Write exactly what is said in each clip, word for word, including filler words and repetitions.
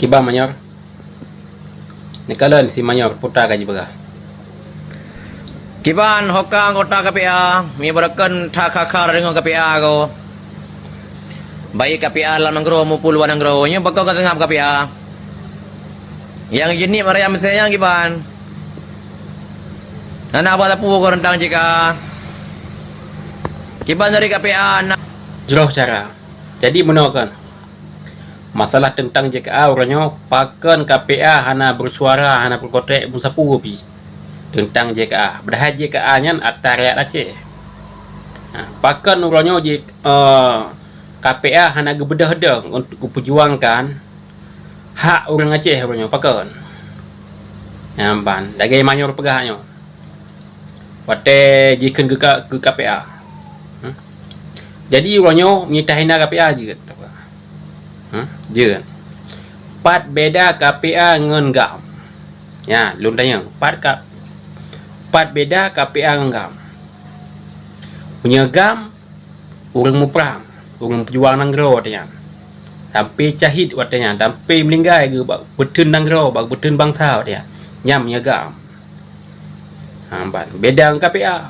Kiban Manyur. Neukalon si Manyur puta ka jipeugah. Kiban ho ka anggota K P A, mi beureuken that kha-kha deungon K P A ko. Baik K P A lam nanggroe maupun luwa nanggroe, nyoe pakon ka seungab K P A. Nyang jeuniet Maria Mesé nyang kiban. Hana haba sapeue ko teuntang J K A. Kiban dari K P A na. Jroh cara. Jadi meunoe kan. Masalah teuntang J K A uroe nyoe, pakon K P A hana beusuara, hana peukotek meusapeue pi teuntang J K A. Padahai J K A nyan ata rakyat Aceh. Ha, pakon uroe nyoe J-, eh, K P A hana geubeudôh dong untuk geupeujuangkan hak ureuëng Aceh uroe nyoe, pakon? Nyan ban, lagée Manyur peugah nyoe. Watée jikheun keu ka-, keu K P A. Hmm? Jadi uroe nyoe meunyoe tahina K P A jeuet. Hmm? Jeuet. Pat beda K P A ngon GAM? Nya, lôn tanyong, pat ka-, pat beda K P A ngon GAM? Meunyoe GAM, ureuëng muprang, ureuëng peujuang nanggroe watée nyan. Sampai syahid watée nyan, sampai meuninggai geuh bak beuteun nanggroe, bak beuteun bansa watée nyan. Nyan meunyoe GAM. Ha, ban. Beda ngon K P A.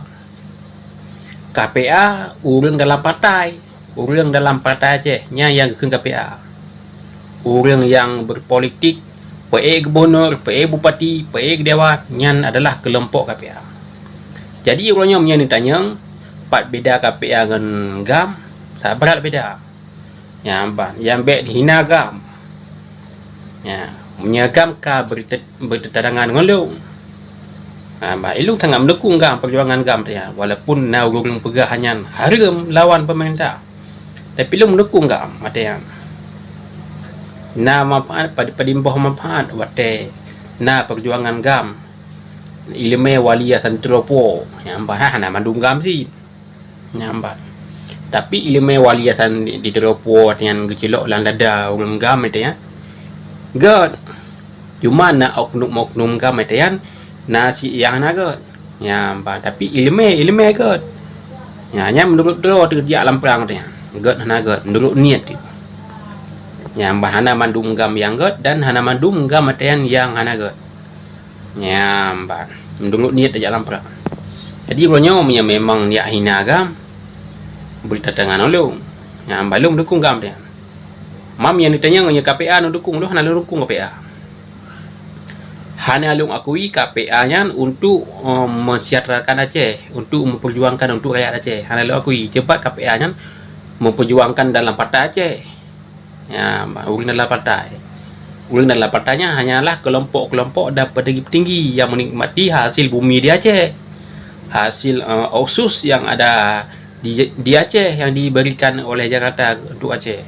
K P A ureuëng dalam partai. Ureuëng dalam partai Aceh, nyan nyang geukheun K P A. Ureuëng nyang beupolitik, peuék gubunur, peuék bupati, peuék dewan, nyan adalah keulompok K P A. Jadi uroe nyoe meunyoe neutanyong, pat beda K P A ngon GAM, sabrat beda. Nyan ban, nyang bék dihina GAM. Nya, meunyoe GAM ka beurite-, beuteutangan ngon lôn. Ha, ban, ilôn sangat meudukung GAM, peujuangan GAM teuh nyan. Walaupun na ureuëng peugah nyan hareuem lawan peumeurintah. Tapi lôn meudukung GAM watée nyan. Na manfaat, pad-, padum boh manfaat watée na peujuangan GAM. Iéleumé Wali Hasan Teuro Po, nyang bah hana mandum GAM cit. Nyan ban. Tapi iéleumé Wali Hasan di, di Teuro Po watée nyan geucilok lam dada ureuëng GAM watée nyan. Gét. Cuma na oknum-oknum GAM watée nyan na si nyang hana gét. Nyan ban. Tapi iéleumé, iéleumé gét. Nyan, nyan meunurot droe teuh jak lam prang watée nyan. Gét hana gét, meunurot niet teuh. Nyan ban hana mandum GAM nyang gét dan hana mandum GAM watée nyan nyang hana gét. Nyan ban, meunurot niet tajak lam prang. Jadi uroe nyoe meunyoe memang niat hina GAM, beureutangan ngon lôn. Nyan ban lôn dukung GAM teuh. Mam nyang neutanyong nyoe K P A neudukung lôn, hana lôn dukung K P A. Hana lôn akui K P A nyan untuk, eh, meusejahterakan Aceh, untuk meupeurjuangkan untuk rakyat Aceh. Hana lôn akui, sebab K P A nyan meupeurjuangkan dalam partai Aceh. Ya, ureuëng dalam partai. Ureuëng dalam partai nyan hanyalah kelompok-kelompok dan petinggi-petinggi yang menikmati hasil bumi di Aceh. Hasil, eh, otsus yang ada di, di Aceh yang diberikan oleh Jakarta untuk Aceh.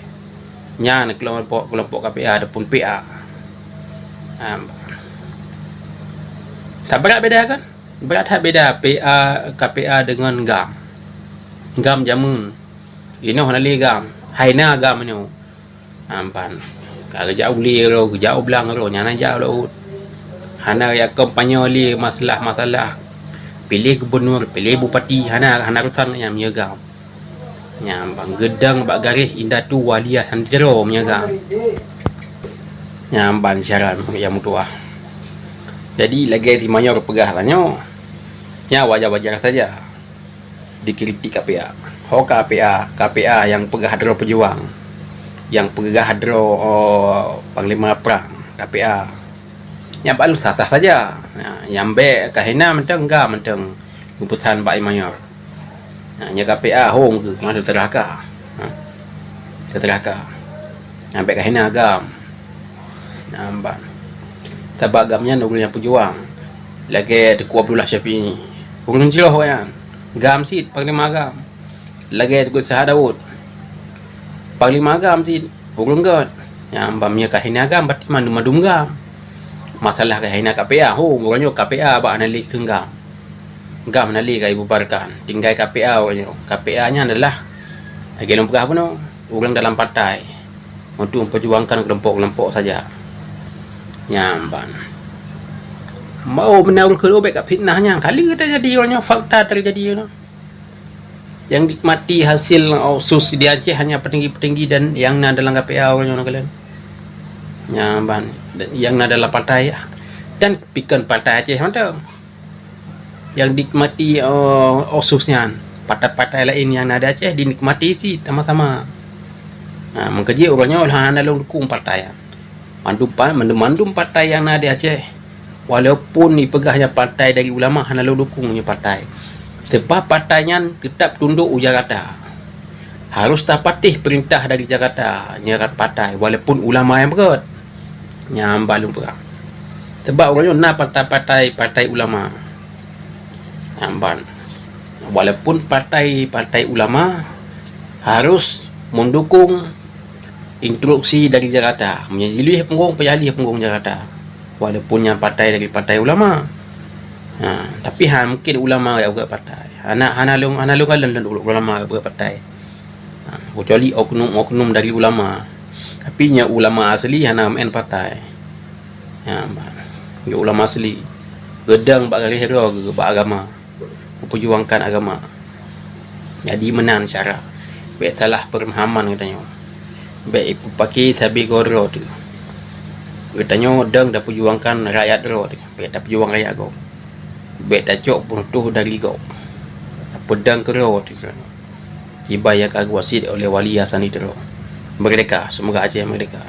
Nyan kelompok-kelompok K P A ataupun P A. Ha, sabrat beda kan? Brat that beda P A, K P A dengan GAM. GAM jameun. Inoe hana lé GAM. Hai na GAM nyoe. Amban. Ka geujak u lé roh, geujak u blang roh, nyan jak lôn. Hana jak kampanye lé masalah-masalah piléh gubunur, piléh bupati, hana, hana urusan nyan meunyoe GAM. Nyan ban geudong bak garéh indatu Wali Hasan Teuro meunyoe GAM. Nyan ban syarat nyang meutuah. Jadi lagée si Manyur peugah tanyoe, nyan wajar-wajar saja dikritik K P A. Ho K P A, K P A nyang peugah droe peujuang, nyang peugah droe, oh, panglima prang, K P A. Nyan bak lôn sah-sah saja. Nyan, nyang bék ka hina mantong GAM mantong meupeusan bak Imanyur. Nyan, nyan K P A hong keuh, nyan teuteuraka. Ha. Teuteuraka. Nyan bék ka hina GAM. Nyan ban. Sabab GAM nyan ureuëng nyang peujuang. Lagée Teungku Abdullah Syafi'i. Ureuëng jroh nyan. GAM cit, panglima GAM. Lagée Teungku Syeh Daud. Panglima GAM cit, ureuëng gét. Nyan ban meunyoe ka hina GAM, berarti mandum-mandum GAM. Masalah ka hina K P A, ho, uroe nyoe K P A bak hana lé keu GAM. GAM hana lé ka ibubarkan. Tinggai K P A uroe nyoe. K P A nyan adalah lagée lôn peugah bunoe, ureuëng dalam partai untuk memperjuangkan kelompok-kelompok saja. Nyan ban. Mau meunan ureuëng keu bék ka fitnah nyan. Kali teujadi uroe nyoe, fakta teujadi uroe nyoe. Yang nikmati hasil otsus di Aceh hanya petinggi-petinggi dan yang na dalam K P A uroe nyoe kalian. Nyan ban nyang na dalam partai, dan pikon partai Aceh mantong nyang dinikmati, eh, otsus nyan. Partai-partai laén nyang na di Aceh dinikmati cit sama-sama. Ha, meukeujeuet uroe nyoe hana lôn dukung partai nyan. Mandum pa-, mandum-mandum partai nyang na di Aceh, walaupun ipeugah nyan partai dari ulama, hana lôn dukung nyan partai. Sebab partai nyan teutap tundok u Jakarta. Harus tapatéh peurintah dari Jakarta, nyan partai, walaupun ulama nyang beureukat. Nyan ban lôn peugah. Sebab uroe nyoe na partai-partai, partai ulama. Nyan ban. Walaupun partai-partai ulama harus mendukung instruksi dari Jakarta. Meunyoe jilheueh punggong, payah lheueh punggong Jakarta. Walaupun nyan partai dari partai ulama. Ha, tapi hana mungkin ulama geubeuet partai. Hana, hana lôn, hana lôn kalon lôn ulama geubeuet partai. Ha, kecuali oknum-oknum dari ulama. Tapi nyoe ulama asli hana meu'en partai. Ha, nyoe ulama asli. Geudong bak garéh droe geuh bak agama. Memperjuangkan agama. Jadi meunan cara. Bèk salah peumahaman geutanyoe. Bèk ipeupaké sabe goe droe teuh. Geutanyoe dong tapeujuangkan rakyat droe teuh. Bèk tapeujuang rakyat gob. Bèk tacok peunutoh dari gob. Tapeudong keudroe teuh. Kiban nyang ka geuwasiet oleh Wali Hasan di Tiro. Merdeka, semoga Aceh merdeka.